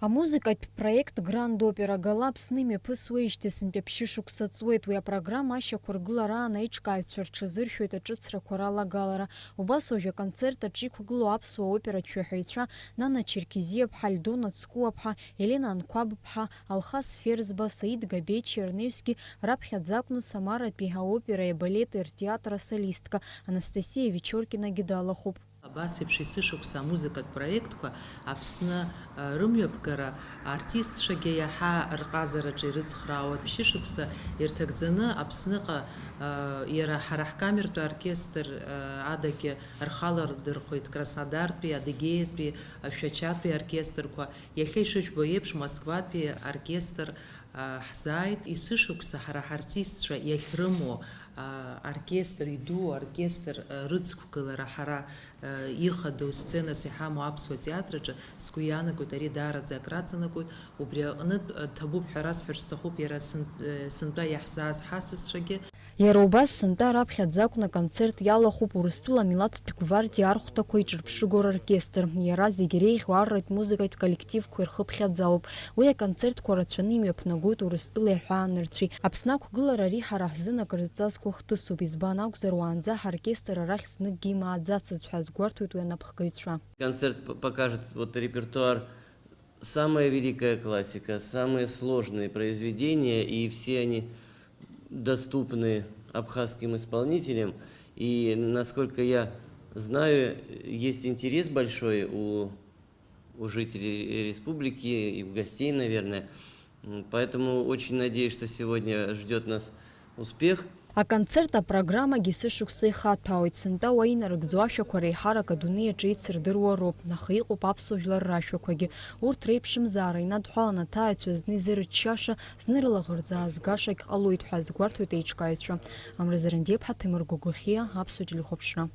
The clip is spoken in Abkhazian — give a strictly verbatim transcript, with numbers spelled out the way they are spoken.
Амузыкатә проект Гранд Опера Гала Аԥсны имҩаԥысуеижьҭеи сынтәа ԥшьышықәса ҵуеит. Уи апрограмма ашьақәыргылараан аиҿкааҩцәа рҽазыршәоит аҿыцрақәа ралагалара. Убас уажә аконцерт аҿы иқәгылоу аԥсуа оператә шәаҳәаҩцәа Нана Черкезиаԥҳа, Альдона Цкуаԥҳа, Елена Анқәабԥҳа, Алхас Ферзба, Саид Габеичи рнаҩсгьы раԥхьаӡа акәны Самаратәи аопереи абалети ртеатр асолистка Анастасиа Вечоркинагьы далахәуп. Абас еиԥш есышықәса амузыкатә проектқәа Аԥсны, а, рымҩаԥгара артистцәагьы иаҳа рҟазараҿы ирыцхраауа, ԥшьышықәса ирҭагӡаны Аԥсныҟа, а, иара ҳара ҳкамертә оркестр, а, адагьы рхала рдырхәеит Краснодартәи, Адыгеиатәи, Шәачатәи оркестрқәа, иахьа ишыжәбо еиԥш, Москватәи оркестр, а, ҳзааит. Есышықәса ҳара ҳартистцәа иахьрымоу, а, оркестр, идуу оркестр, а, рыцқәгылара ҳара, а, ихадоу сценас иҳамоу аԥсуа театраҿы, сгәы иаанагоит, ари даараӡа акраҵанакуеит. Убри аҟнытә, а, ҭабуп ҳәа расҳәарц сҭахуп иара сынтә-, э, сынтәа иаҳзааз ҳасасцәагьы. Иара убас сынтәа раԥхьаӡа акәны аконцерт иалахәуп Урыстәыла амилаҭтә гвардиа архәҭақәа иҿырԥшыгоу роркестр. Иара зегьы иреиӷьу арратә музыкатә коллективқәа ирхыԥхьаӡалоуп. Уи аконцертқәа рацәаны имҩаԥнагоит Урыстәылеи аҳәаанырцәеи. Аԥсны ақәгылара ари ҳара ҳзын акрызҵазкуа хҭысуп, избан акәзар, уаанӡа ҳоркестр арахь зныкгьы имааӡацызт ҳәа азгәарҭоит уи анапхгаҩцәа. Концерт п-, покажет вот репертуар самая великая классика, самые сложные произведения, и все они доступны абхазским исполнителям. И, насколько я знаю, есть интерес большой у, у жителей республики и у гостей, наверное. М, поэтому очень надеюсь, что сегодня ждёт нас успех. Аконцерт апрограммагьы есышықәса ихаҭәаауеит, сынтәа уа инарыгӡо ашәақәа реиҳарак адунеи аҿы еицырдыруа роуп, аха иҟоуп аԥсуа жәлар рашәақәагьы. Урҭ реиԥшымзаара инадҳәалан, аҭааҩцәа зны изырччаша, зны рылаӷырӡ аазгашагь ҟалоит ҳәа азгәарҭоит аиҿкааҩцәа. Амра Зарандиаԥҳа, Ҭемыр Гогохиа, Аԥсуа телехәаԥшра.